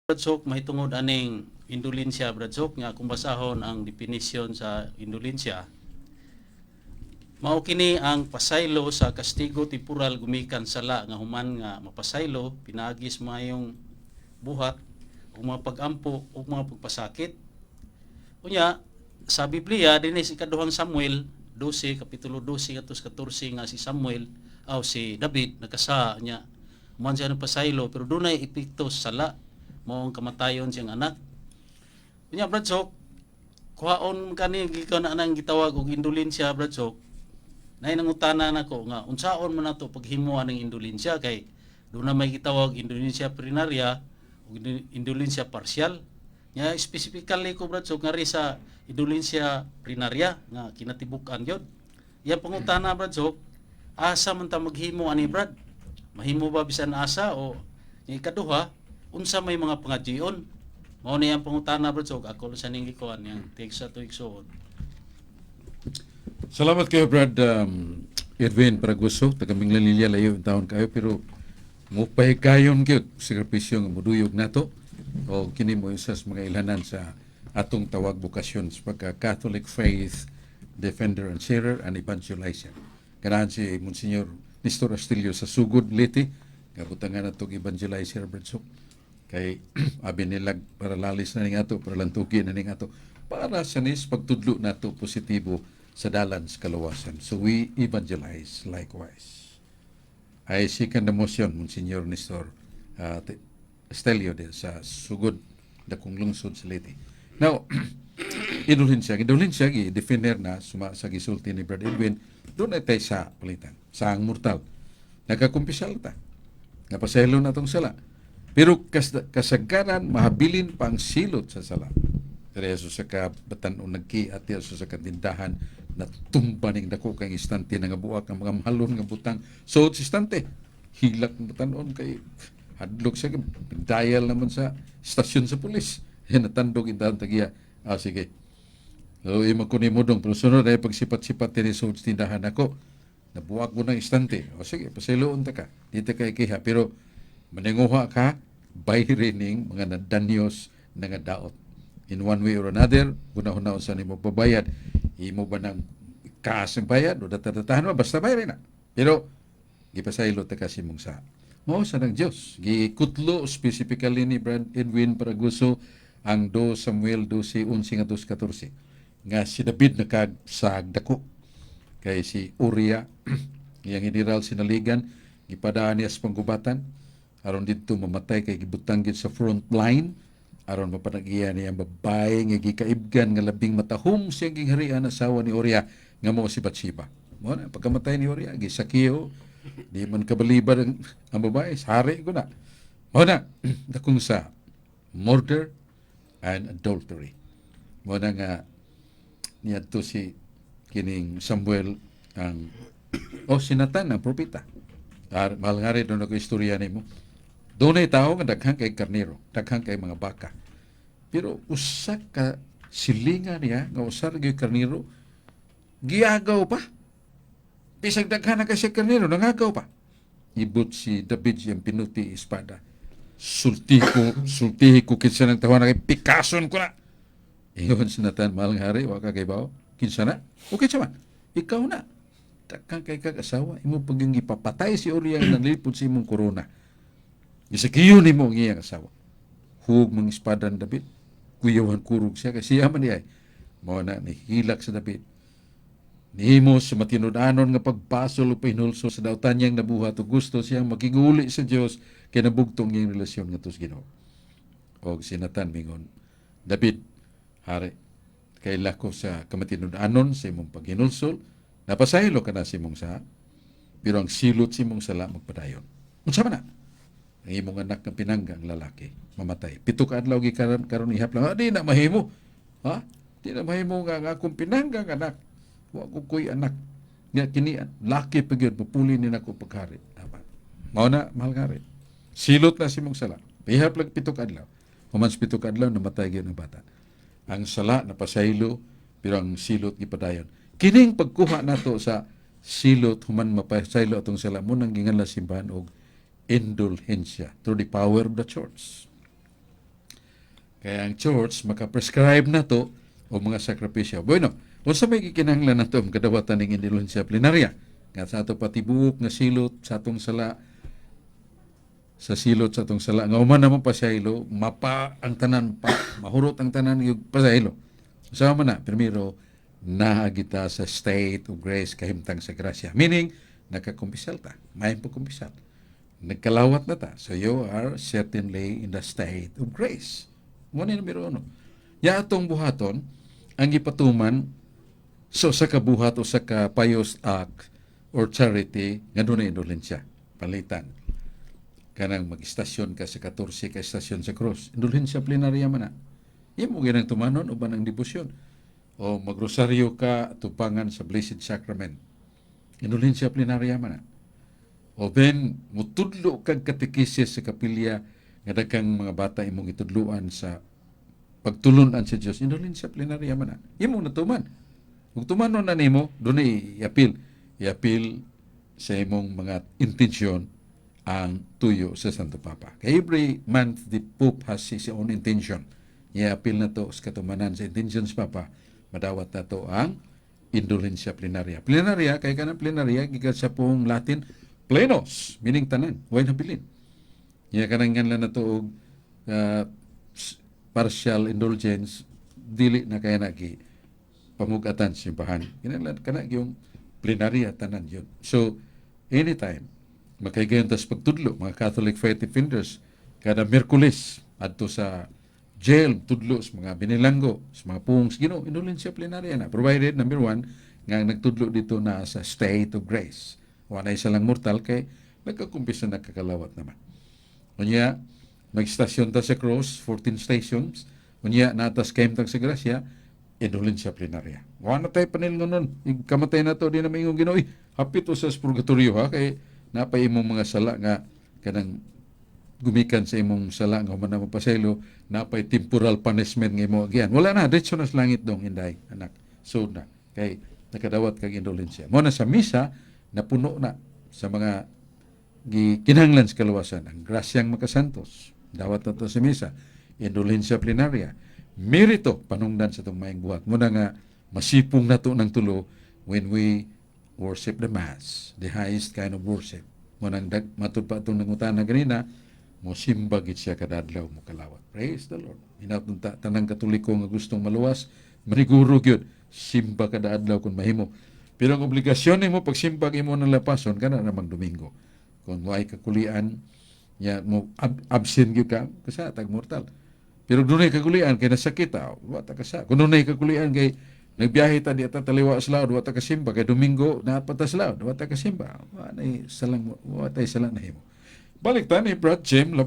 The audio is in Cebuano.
Brad Sok, mahitungod aning indulensya, Brad Sok, nga kung basahon ang definition sa indulensya, mao kini ang pasaylo sa kastigo temporal gumikan sala nga human nga mapasaylo pinaagi sa maayong buhat ug mga pag-ampo ug mga pagpasakit. Unya sa Biblia dinhi sa Ikaduhang Samuel 12, kapitulo 12 ngadto sa 14, nga si Samuel aw si David nakasa niya, human siya nagpasaylo, pero dunay epekto sa sala, mao ang kamatayon siyang anak. Unya, Brad Sok, kuhaon kani gikan na nang gitawag og indulensya, Brad Sok, nay nangutana nako nga unsaon man nato paghimo aning indulensya, kay doon na may gitawag indulensya plenaria ug indulensya partial. Nya specifically ko, Brad Sok, ngari sa indulensya plenaria nga kinatibuk-an gyud. Iyang pangutana, Brad Sok, asa man ta maghimo ani, Brad? Mahimo ba bisan asa? O yung ikaduha, unsa may mga pangadyoon? Mao ni ang pangutana, Brad Sok, ako sa ning gikuan yang text sa tuig suod. Salamat kayo, Brad Edwin Paraguso, taga Minglanilla, layo taon kayo, pero mupahigayon gyud sakripisyo nga muduyog nato o kini mo isa sa mga ilhanan sa atong tawag bokasyon sa pagka Catholic faith defender and sharer and evangelizer. Ganahan si Monsignor Nestor Astilio sa Sugod, Leyte, nga butangan natong evangelizer, Brad Sok. Kay abi nilag para lalis na ning ato, para lantuki na ning ato, para sa nis pagtudlo nato positibo sa dalan sa kaluwasan. So we evangelize likewise. I second the motion, Monsignor Nestor Estelio de sa Sugod, dakong lungsod sa Leyte. Now, indulhensya. Indulhensya, gi-definer na suma sa gisulti ni Brad Edwin, doon ay tayo sa palitan, sa ang mortal. Nakakumpisal ta. Napasaylo na tong sala. Pero kasagaran mahabilin pa ang silot sa sala. Kaya sa ka batan-on nagkiat diya sa katindahan, natumba ning dako kang istante, nga buak ang mga mahalon nga butang. So sa istante hilak ng batan-on kay hadlok siya, dial naman sa istasyon sa pulis. Natandog intahan tagiya. Ah, sige. So, imo ko ni Mudong, pero sunod ay pagsipat-sipat dinhi sa tindahan ako. Nabuak mo ng istante. O sige, pasiloon ta ka. Di ta kay kiha. Pero maninguha ka, bayri ning mga nadanyos na nga daot. In one way or another, huna-huna sa nimo pabayad. Imo ba ng kaas ang bayad o datadatahan mo, basta bayari na. Pero gipasaylo ta kasi mong sa. Mao sa ng Diyos. Gikutlo specifically ni Brad Edwin Paraguso ang 2 Samuel 12:11 ngadto 14 nga si David nakag sa dako kay si Uriah, iyang general, sinaligan, gipadaan niya sa panggubatan aron didto mamatay kay gibutang gid sa front line aron mapanagiya niya ang babae nga gikaibgan nga labing matahom siyang gingharian, asawa ni Uriah nga mao si Bathsheba. Mo na pagkamatay ni Uriah, gisakiyo, di man kabaliban ang babae, hari ko na. Mo na dakong sa murder and adultery. Mo na nga niadto si kining Samuel ang o si Nathan ang propeta. Ar, mahal nga rin doon ako istorya nimo. Dunay tao nga daghan kay karnero, daghan kay mga baka. Pero usa ka silinga niya nga usa ra gyud karnero giagaw pa. Bisag daghan na kay siya karnero, nangagaw pa. Ibot si David siyang pinuti espada. Sulti ko, sultihi ko kinsa ng tawa na kay pikason ko na. Ingon si Nathan, "Mahal nga hari, wa ka kay bawo. Kinsa na? O kinsa man? Ikaw na. Daghan kay kag asawa, imo pag yung ipapatay si Uriah nga nalipod sa imong korona. Gisakiyon nimo ang iyang asawa." Hug mga espada ni David. Kuyawan kurog siya kasi siya man diay. Mao na nihilak sa David. Nihimo sa matinud-anon nga pagbasol o pahinulsol sa dautan niyang nabuhat o gusto siyang makiguli sa Dios kay nabugtong iyang relasyon ngadto sa Ginoo. Og si Nathan mingon, "David, hari, kaila ko sa kamatinud-anon sa imong paghinulsol, napasaylo ka na sa imong sa, pero ang silot sa imong sala magpadayon." Unsa man na? Ang imong anak nga pinangga ang lalaki, mamatay. 7 ka adlaw gikaron karon ihap lang. Ah, di na mahimo. Ha? Di na mahimo nga ang akong pinangga nga anak. Wa ko ko'y anak. Nga kini laki pa gyud mapuli ni nako paghari. Tama. Mao na, mahal nga hari. Silot na si imong sala. Ihap lang 7 ka adlaw. Human sa 7 ka adlaw namatay gyud ang bata. Ang sala napasaylo, pero ang silot gipadayon. Kining pagkuha nato sa silot human mapasaylo atong sala mo nang ginganla simbahan og indulhensya through the power of the church. Kaya ang church maka-prescribe na to o mga sakripisyo. Bueno, unsa may gikinahanglan nato ang kadawatan ning indulhensia plenaria? Nga sa ato patibuok nga silot sa atong sala, sa silot sa atong sala nga human naman pasaylo, mapa ang tanan pa mahurot ang tanan yung pasaylo. Sa man na primero, naa kita sa state of grace, kahimtang sa grasya, meaning nakakumpisal ta, may pagkumpisal, nagkalawat na ta. So you are certainly in the state of grace. Mo ni numero uno. Ya atong buhaton ang gipatuman so sa kabuhat o sa ka pious act or charity nga dunay indulhensya. Palitan kanang mag-istasyon ka sa 14 ka istasyon sa cross, indulhensya plenaria man na. Imo ginang tumanon uban ang debosyon, o magrosaryo ka tupangan sa Blessed Sacrament, indulhensya plenaria man na. O then mutudlo kag katekesis sa kapilya nga daghang mga bata imong itudluan sa pagtulunan sa Dios, indulhensya plenaria man na. Imo natuman. Ug tumanon na nimo, dunay i-appeal i-appeal sa imong mga intensyon ang tuyo sa Santo Papa. Kay every month the Pope has his own intention. I-appeal na to sa katumanan sa intentions Papa, madawat na to ang indulhensia plenaria. Plenaria, kay kanang plenaria, gikan sa pong Latin, plenos, meaning tanan, way nabilin. Iya kanang nganlan na to og partial indulgence, dili na kaya na gi pamugatan sa simbahan. Kinahanglan kana yung plenaria, tanan yun. So, anytime, makaigayon tas pagtudlo, mga Catholic Faith Defenders, kada Miyerkules, adto sa jail, tudlo sa mga binilanggo, sa mga puong sa Ginoo, indulhensia plenaria na. Provided, number one, nga ang nagtudlo dito na sa state of grace. Wala isa lang mortal kay nagkakumpisa, nagkakalawat naman. Unya, magstasyon ta sa cross, 14 stations. Unya, natas kahimtang sa grasya, indulhensia plenaria. Wala na tayo panil nun. Kamatay na to, di na maingong Ginoo, "Eh, hapit o sa purgatorio ha, kay napay imong mga sala nga kanang gumikan sa imong sala nga human na mapasaylo, napay temporal punishment nga imo agian." Wala na, diretso na sa langit dong, inday, anak. So na, kay nakadawat kag indulhensia. Mo na sa misa, napuno na sa mga gikinahanglan sa kaluwasan, ang grasyang makasantos. Dawat na to sa misa, indulhensia plenaria. Merito, panungdan sa itong maayong buhat. Muna nga, masipong na to ng tulo when we worship the Mass, the highest kind of worship. Munang dag, matud pa itong nangutana ganina, mo simba gid siya kada adlaw mo kalawat. Praise the Lord. Hinaut ta tanang Katoliko nga gustong maluwas, maniguro gyud simba kada adlaw kung mahimo. Pero ang obligasyon nimo pagsimba imo ng lapason kana namang Domingo. Kung mo ay kakulian nya mo absent gyud ka kasi tag mortal. Pero dunay kakulian kay nasakit ta, wa ta kasa. Kung dunay kakulian kay nagbiyahe ta di ta taliwa sa laod, wa ta kasimba kay Domingo naa pa ta sa laod, wa ta kasimba. Wa nay salang, wa tay sala nahimo. Balik ta ni Brad Jim.